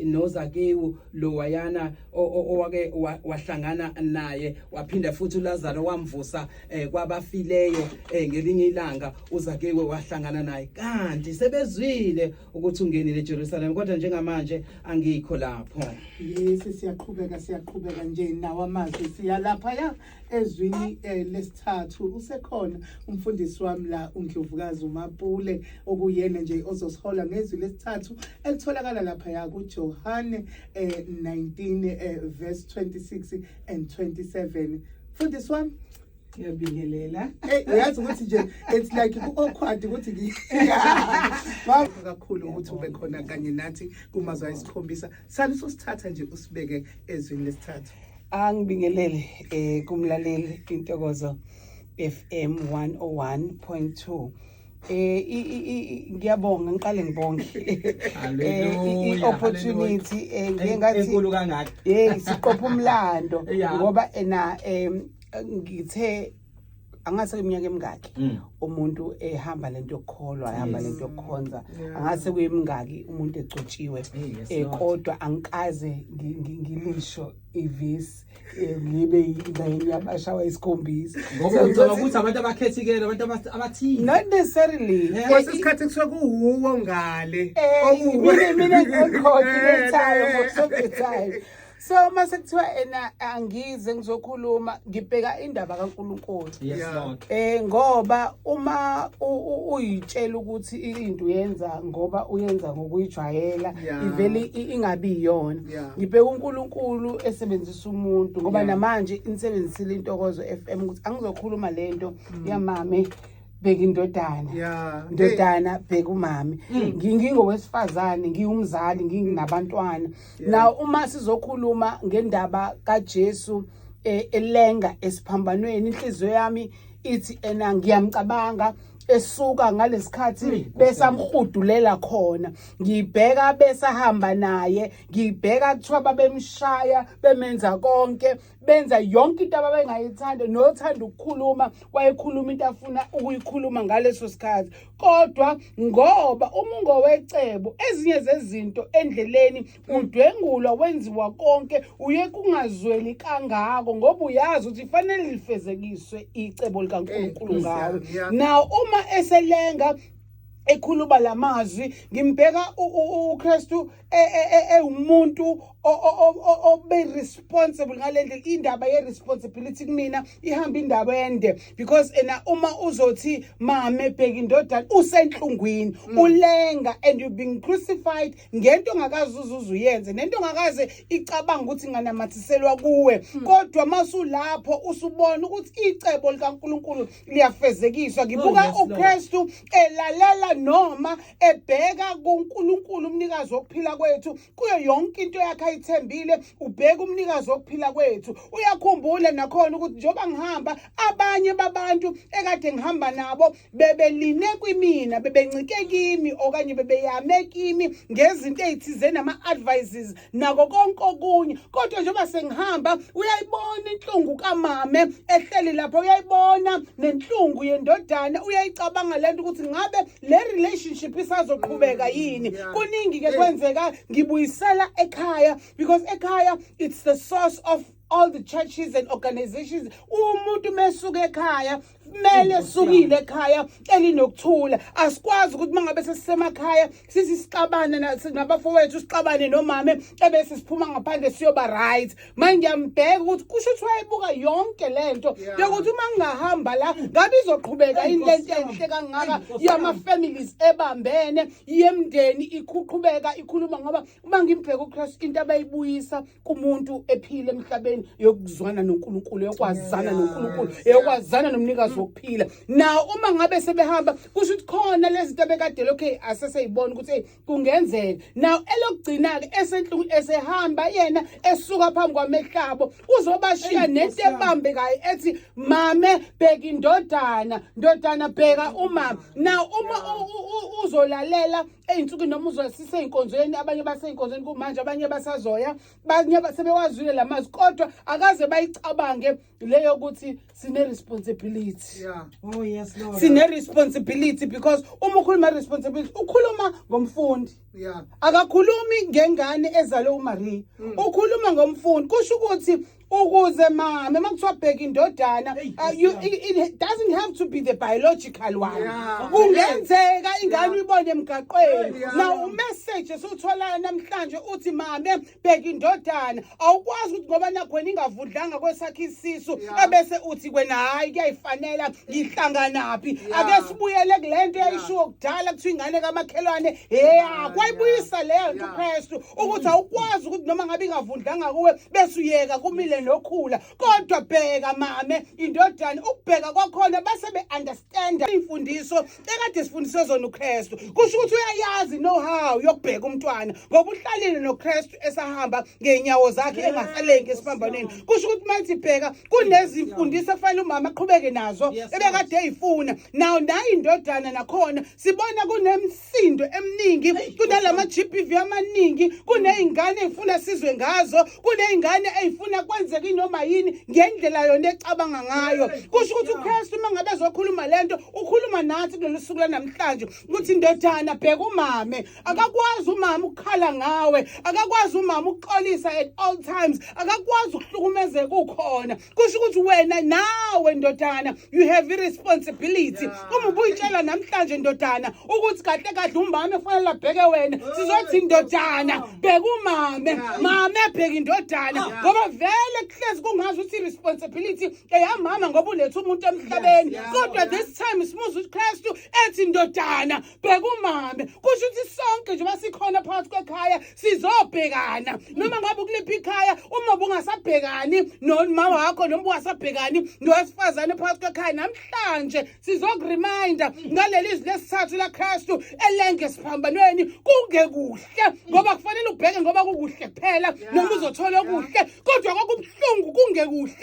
noZakewu lowayana owake wahlangana naye, waphinda futhi uLazaro wamvusa kwabafileyo ngelinye ilanga uZakewu wahlangana naye, kanti sebezwile ukuthi ungenile eJerusalem, kodwa njengamanje angikho lapho. Yes, siyaqhubeka, siyaqhubeka nje nawo amazwi, siya ya ezwini lesithathu. Usekhona umfundisi wami la, uNdlovukazi uMapule, okuyena nje ozosihola ngezwi lesithathu elitholakala lapha ya kuJohane 19 verse 26 and 27. Mfundisi wami. Ngiyabingelela. Hey, uyazi ukuthi nje it's like ku-awkward ukuthi kakhulu ukuthi ube khona kanye nathi kumazwi ayisikhombisa. Sani usithatha nje usibeke ezwini lesithathu. Angibingelele kumlaleli Intokozo FM 101.2. Ngiyabonga, ngiqale ngibonge i-opportunity ngiye ngathi enkulu kangaka. Hey, siqopha umlando ngoba ena ngithe angase iminyaka emingaki umuntu ehamba lento yokukholwa, ehamba lento yokukhonza, angase kuyimingaki umuntu egcotshiwe, kodwa angikaze ngilisho ivesi, ngibe ingxenye yabashawa isikhombisa. Ngoba ngicabanga ukuthi abantu abakhethekile, abantu abathile. Not necessarily. Kwese isikhathi kusuke kuwuwo ngale. Mina ngi-coordinator most of the time, so mase kuthiwa ena angize ngizokhuluma, ngibheka indaba kaNkulunkulu. Lord. Ngoba uma uyitshela ukuthi into uyenza ngoba uyenza ngokuyijwayela, ivele ingabi iyona. Ngibheka uNkulunkulu esebenzisa umuntu ngoba namanje insebenzisile Intokozo FM ukuthi angizokhuluma lento yamame bheka indodana, ndodana bheka umame. Ngingowesifazane, ngiwumzali, nginabantwana. Now uma sizokhuluma ngendaba kaJesu elenga esiphambanweni, inhliziyo yami ithi ena ngiyamcabanga esuka ngalesikhathi besamhudulela khona, ngibheka besahamba naye, ngibheka kuthiwa babemshaya, bemenza konke, benza yonke into ababengayithanda, nothanda ukukhuluma wayekhuluma into afuna ukuyikhuluma ngaleso sikhathi. Kodwa ngoba uma ungowecebo, ezinye zezinto endleleni udwengulwa, wenziwa konke, uye kungazweli kangako ngoba uyazi ukuthi fanele lifezekiswe icebo likaNkulunkulu ngawe. Now uma eselenga ekhuluma lamazwi, ngimbheka uKristu ewumuntu obe responsible ngalendlela. Indaba ye responsibility kumina ihamba indaba ende because ena uma uzothi mame bheka indodana, usenhlungwini, ulenga and you've been crucified ngento ongakaze uzuze uyenze nento ongakaze icabanga ukuthi inganamathiselwa kuwe. Kodwa masulapho usubona ukuthi icebo likaNkulunkulu liyafezekiswa. Ngibuka Oh, yes, Lord. uKristu elalela noma ebheka kuNkulunkulu, umnikazi wokuphila kwethu, kuyo yonke into yakhe ayithembile. Ubheka umnikazi wokuphila kwethu, uyakhumbula nakhona ukuthi njengoba ngihamba, abanye babantu ekade ngihamba nabo bebeline kwimina, bebencike kimi okanye bebeyame kimi ngezinto ezithize nama-advices nako konke okunye. Kodwa njengoba sengihamba, uyayibona inhlungu kamame ehleli lapha, uyayibona nenhlungu yendodana, uyayicabanga lento ukuthi ngabe le relationship isazoqhubeka yini. Kuningi ke kwenzeka. Ngibuyisela ekhaya because ekhaya it's the source of all the churches and organizations. Umuntu mesuka ekhaya, kumele sukile ekhaya elinokuthula. Asikwazi ukuthi mangabe sesisemakhaya sithi sixabane nabafowethu, sixabane nomame, ebese siphuma ngaphandle siyoba right. Manje ngiyambheka ukuthi kusho ukuthi wayebuka yonke lento yokuthi uma ngingahamba la, ngabe izoqhubeka Eyi, yini Nkosi lento yami. enhle kangaka Eyi, Nkosi yami. yama-families ebambene, yemndeni ikhuqhubeka ikhuluma. Ngoba uma ngimbheka uKristu, into abayibuyisa kumuntu ephila emhlabeni yokuzwana noNkulunkulu, yokwazana noNkulunkulu, yokwazana nomnikazi wokuphila. Now uma ngabe sebehamba, kusho ukuthi khona lezi zinto abekade lokhu aseseyibona ukuthi hey, kungenzeka. Now elokugcina-ke, esenhlungu, esehamba yena, esuka phambi kwamehlabo, uzobashiya Eyi, nento Nkosi yami. ebambekayo ethi mame bheka indodana, ndodana bheka umama. Now uma uzolalela ey'nsukwini noma uzosisey'nkonzweni, abanye basey'nkonzweni kumanje, abanye basazoya, abanye sebewazwile la mazwi, kodwa akaze bayicabange leyo ukuthi sine-responsibility. Responsibility. Yeah. Oh yes Lord. Sine responsibility because uma ukhuluma responsibility ukhuluma ngomfundi. Yeah. Akakhulumi ngengane ezalwe uMaria. Ukhuluma ngomfundi. Kusho ukuthi ukuze mama makuthiwa bheka indodana Hey, you, Nkosi it doesn't have to be the biological one. Yeah. Kungenzeka ingane Yeah. uyibone emgaqweni. Yeah. Now umessage esiwutholayo namhlanje uthi mame bheka indodana awukwazi ukuthi ngoba nakhona ingavudlanga kwesakhe isisu Yeah. ebese uthi kwena hayi kuyayifanela ngihlanganaphi. Yeah. Ake sibuyele kulento eyayishiwo kudala kuthiwa ingane kamakhelwane yeah kwayibuyisa leyo nto Yeah. uKristu ukuthi awukwazi ukuthi noma ngabe ingavundlanga kuwe bese uyeka kumile nokhula kodwa bheka mame indodana ukubheka kwakhona base be-understanda iy'mfundiso ekade sifundiswe zona uKristu. Kusho ukuthi uyayazi know how yokubheka umntwana ngoba uhlalile noKristu esahamba ngey'nyawo zakhe engasalengi esiphambanweni. Kusho ukuthi mayithi bheka kunezimfundiso ekufanele umama aqhubeke nazo Yes, ebekade eyifuna. Now nayo indodana nakhona sibona kunemsindo eminingi, kunalama GBV amaningi, kuney'ngane ey'funa sizwe ngazo, kuney'ngane ey'funa kwenzeke inoma yini ngendlela yona ecabanga ngayo. Kusho ukuthi uKristu uma ngabe ezokhuluma lento ukhuluma nathi kulolu suku lanamhlanje ukuthi indodana bheka umame. Akakwazi umama ukukhala ngawe, akakwazi umama ukuxolisa at all times, akakwazi ukuhlukumezeka ukhona. Kusho ukuthi wena nawe ndodana you have a responsibility. Uma ubuyitshela namhlanje ndodana ukuthi kahle kahle umama efanele abheke wena, sizothi ndodana bheka umame, mame bheka indodana, ngoba vele kuhlezi kungazi ukuthi responsibility eyamama ngoba ulethe umuntu emhlabeni. Kodwa this time simuza uKristu ethi ndodana bheka umame. Kusho ukuthi sonke njengoba sikhona phakathi kwekhaya sizobhekana, noma ngabe ukuliphi ikhaya, uma bungasabhekani nomama wakho noma ungasabhekani nowesifazane phakathi kwekhaya, namhlanje sizokureminda ngaleli zwi lesithathu laKristu elenge esiphambanweni kungekuhle, ngoba kufanele ubheke ngoba kukuhle kuphela noma uzothola okuhle, kodwa kwakubuhlungu kungekuhle.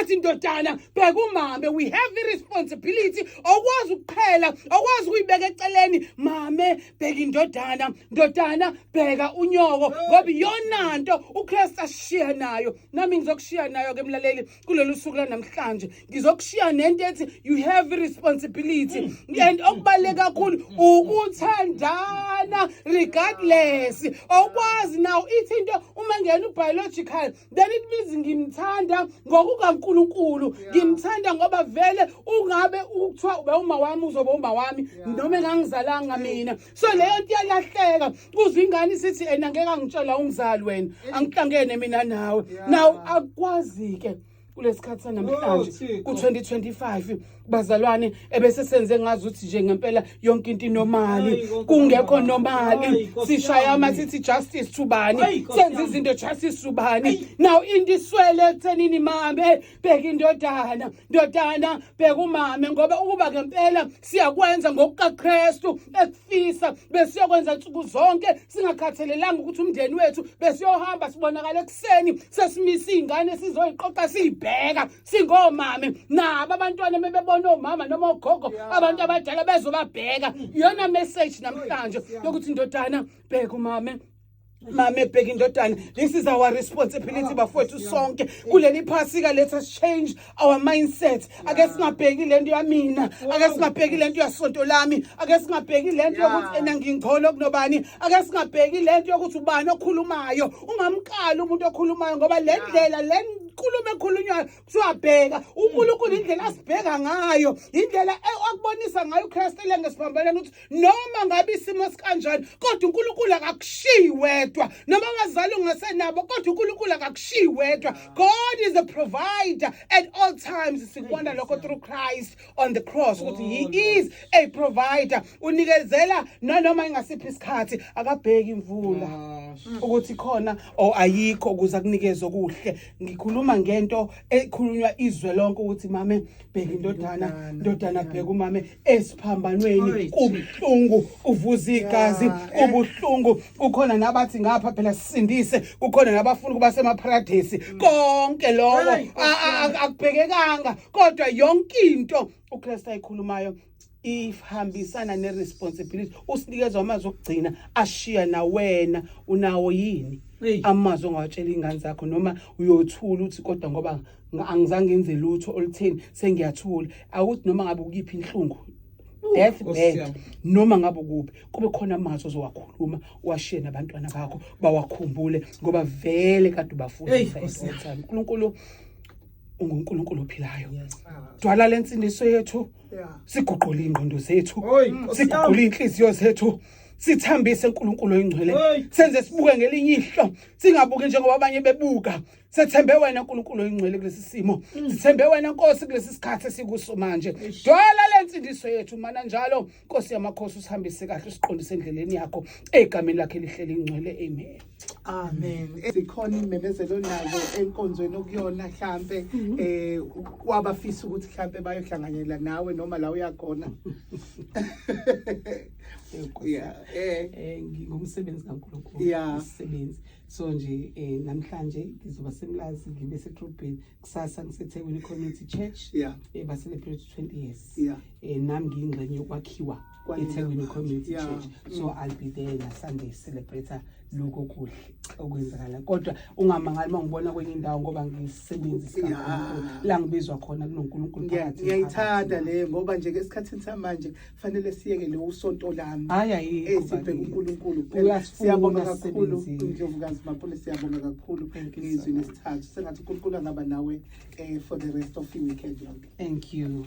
Ethi ndodana bheka umame, we have a responsibility. Awukwazi ukuqhela, awukwazi ukuyibeka eceleni. Mame bheka indodana, ndodana bheka unyoko, ngoba iyona nto uKristu asishiya nayo. Nami ngizokushiya nayo ke mlaleli kulolu suku lanamhlanje, ngizokushiya nento ethi you have a responsibility, and okubaluleke kakhulu ukuthandana regardless. Awukwazi now ithi into uma ngena ubiological then it means ngimthanda ngokukaNkuluNkulu, ngimthanda ngoba vele ungabe ukuthiwa ube uma wami uzoba uma wami noma engangizalanga mina. So leyo nto iyalahleka, kuze ingane isithi ena ngeke angitshela ungizali wena, angihlangene mina nawe. Now akwazi ke kulesikhathi sanamhlanje ku-2025 bazalwane ebese senze ngazi ukuthi nje ngempela yonke into inomali, kungekho nomali, sishaya ama sithi justice to bani, senze izinto justice to bani. Now into iswele ekuthenini mame bheka indodana, ndodana bheka umame, ngoba ukuba ngempela siyakwenza ngokukaKristu ekufisa besiyokwenza nsuku zonke singakhathalelanga ukuthi umndeni wethu, besiyohamba sibonakala ekuseni sesimisa iy'ngane sizoyiqoqa siyibheka singomame, nabo abantwana bebebona omama noma ogogo abantu abadala bezobabheka. Iyona message namhlanje yokuthi ndodana bheka umame, mame bheka indodana. This is our responsibility bafowethu sonke kuleli phasika. Let us change our mindset. Ake singabheki lento yamina, ake singabheki lento yasonto lami, ake singabheki lento yokuthi ena ngingcono kunobani, ake singabheki lento yokuthi ubani okhulumayo. Ungamkali umuntu okhulumayo, ngoba le ndlela le nkulumo ekhulunywayo kuthiwa bheka uNkulunkulu, indlela asibheka ngayo, indlela akubonisa ngayo uKristu elenge siphambaneni ukuthi noma ngabe isimo sikanjani kodwa uNkulunkulu akakushiyi wedwa, noma abazali ungasenabo kodwa uNkulunkulu akakushiyi wedwa. God is a provider at all times. Sikubona lokho through Christ on the cross ukuthi he is a provider, unikezela nanoma ingasiphi isikhathi, akabheki imvula ukuthi khona or ayikho ukuze akunikeze okuhle. Ngikhuluma ngento ekhulunywa izwe lonke ukuthi mame bheka indodana, ndodana bheka umame esiphambanweni, kubuhlungu uvuza igazi, kubuhlungu. Kukhona nabathi ngapha phela sisindise, kukhona nabafuna ukuba semaparadisi, konke lokho akubhekekanga, kodwa yonke into uKristu ayikhulumayo Ihambisana ne-responsibility. Usinikezwa amazwi okugcina ashiya nawena unawo yini amazwi ongawatshela iy'ngane zakho, noma uyothula uthi kodwa ngoba angizange ngenze lutho olutheni sengiyathula. Akuthi noma ngabe ukuyiphi inhlungu, death bed, noma ngabe ukuphi, kube khona amazwi ozowakhuluma uwashiye nabantwana bakho bawakhumbule, ngoba vele kade ubafundisa all time. uNkulunkulu unguNkulunkulu ophilayo. Dwala lensindiso yethu, siguqule ingqondo zethu, siguqule inhliziyo zethu, sithambise uNkulunkulu oyingcwele, senze sibuke ngelinye ihlo, singabuki njengoba abanye bebuka. Sethembe wena uNkulunkulu oyingcwele kulesi simo, sithembe wena Nkosi kulesi sikhathi esikuso manje. Dwala lensindiso yethu mana njalo, Nkosi yamakhosi, usihambise kahle, usiqondise endleleni yakho, egameni lakhe lihleli ingcwele, amen. Amen. Zikhona imemezelo nazo enkonzweni okuyona mhlambe kwabafisa ukuthi mhlambe bayohlanganyela nawe noma la uyakhona. Yeah. Ngingumsebenzi kaNkulunkulu. Umsebenzi. So nje namhlanje ngizoba seMlazi, ngibe sedrobheni, kusasa ngiseThekwini Community Church. Ba celebrate 20 years. Nami ngiyingxenye yokwakhiwa eThekwini Community Church. So I'll be there na Sunday celebrate lokho kuhle okwenzakala. Kodwa ungamangali uma ngibona kwenye indawo, ngoba ngisebenzi sikaNkulunkulu. La ngibizwa khona kunoNkulunkulu phakathi. Ngiyayithanda le, ngoba nje esikhathini samanje fanele siyeke lo usonto lami. Hayi, ayikho. Sibheke uNkulunkulu kuphela. Siyabonga kakhulu, Ndlovukazi Mapule, siyabonga kakhulu ngizwi lesithathu. Sengathi uNkulunkulu angaba nawe for the rest of the weekend yonke. Thank you.